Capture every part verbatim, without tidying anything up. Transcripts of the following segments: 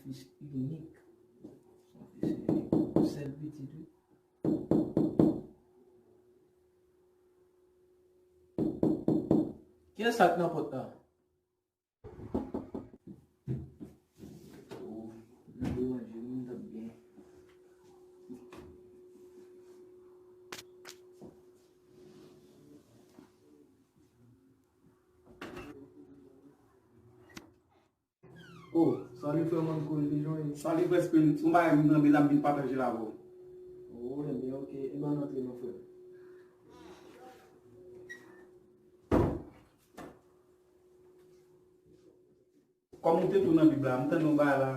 Fis inik. Yon fis inik. Sèl pitit, wi. Kiyès sa k nan pòt la? Oh, nou deranje moun, t ap byen. Oh, salut frè m, Uncle, li jwenn. Salut frè Spin, sou bagay m nan, men la m vin pataje l avè w. Oh, ebyen, ok, e ban antre non, frè. Kòm ou te tou nan Bib la, m tande yon bagay la,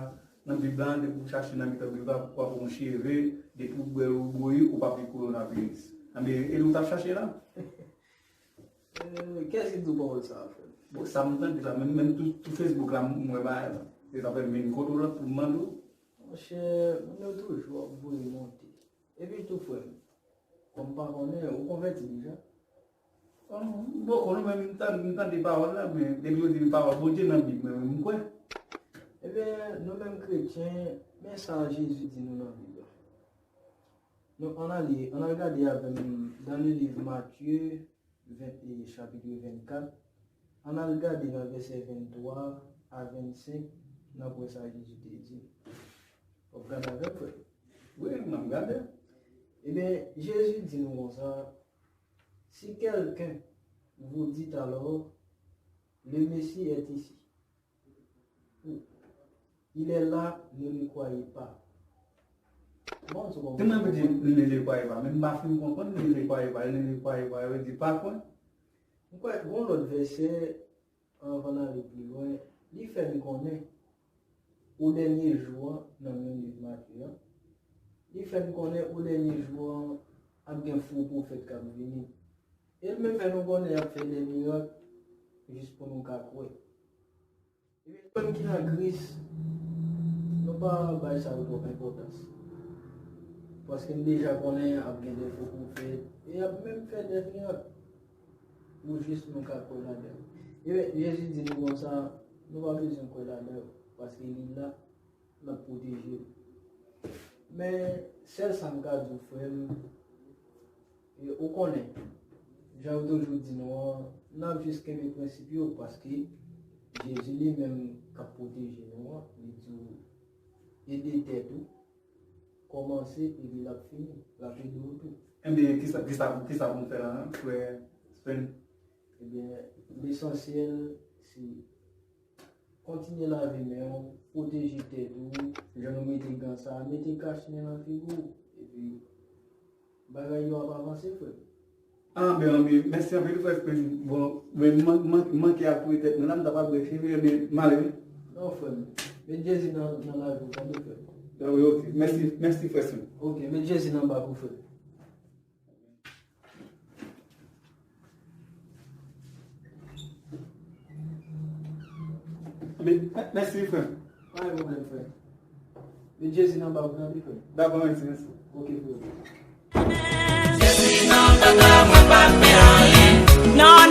nan Bib la, depi w chache nan mitan Bib la, w ap wè yon cheve, depi w bwè l ou bouyi, ou pa pi kowonaviris. Anben, e li w t ap chache la? Eh, kiyès ki di w pawòl sa a, frè m? Bon, sa m tande la, menm, menm tou, tou Facebook la, m wè bagay la. Se sa fè m vin kote w la pou m mande w. Monchè, moun yo toujou ap voye monte. Epi tou, frè m, kòm m pa konnen, ou konvèti deja? Bon, m poko non, men m tande, m tande pawòl la, men depi yo di m pawòl Bondye nan Bib, mwen menm m kwè. Ebyen, nou menm kretyen, men sa Jezi di nou nan Bib la. Nou, ann ale, ann al gade avè m dans le livre Matthieu, ven- e, chapitre vennkat, ann al gade nan vèsè venntwa a vennsenk, n ap wè sa Jezi te di. W ap gade avè m, frè? Wi, m ap gade. Ebyen, Jezi di nou konsa, si quelqu'un vous dit alors, le Messie est ici, ou il est là, ne le croyez pas. Bon, se bon. Te mwen di, ne le croyez pas, men m pa fin konprann, ne le croyez pas, ne le croyez pas, yo di pa kwè. M kwè gon lòt vèsè, anvan n ale pi lwen, li fè n konnen o dènye jou an, nan menm liv Matye an, li fè n konnen o dènye jou an, ap gen fo pwofèt k ap vini. E l menm fè nou konnen y ap fè de mirak jis pou nou ka kwè. Epi nou menm ki nan Kris, nou pa bay sa yo twòp enpòtans. Paske n deja konnen ap gen de fo pwofèt, e y ap menm fè de mirak pou jis nou ka kwè ladan yo. E Jezi di nou konsa, nou pa bezwen kwè ladan yo, paske li la, l ap pwoteje nou. Men, sèl sa m ka di w, frè m, e, ou konnen, jan yo toujou di nou an, n ap jis kenbe prensip yo, paske Jezi li menm k ap pwoteje nou an, li di w, ede tèt ou, kòmanse, epi l ap fini, l ap ede w tou. Enben, kisa, kisa, kisa pou m fè la, frè Spin? Ebyen, lesansyèl, se kontinye lave men w, pwoteje tèt ou, jan nou mete gan sa a, mete kach nen nan figi w, epi bagay yo ap avanse, frè m. Anben, anben, mèsi anpil, frè Spin. Bon, men m man- man- manke ap touye tèt mwen la, m ta pral bwè cheve, men m ale wi. Non, frè m. Met Jezi nan, nan lavi w, tande, frè m. Ah wi, ok. Mèsi, mèsi, frè Spin. Ok, met Jezi nan bak ou, frè m. Men, mè- mèsi, frè m. Pa gen pwoblèm, frè m. Met Jezi nan bak ou, tande, frè m. Dakò, mèsi, mèsi. Ok, frè m. Jezi nan bak la, mwen pa pè anyen. Non,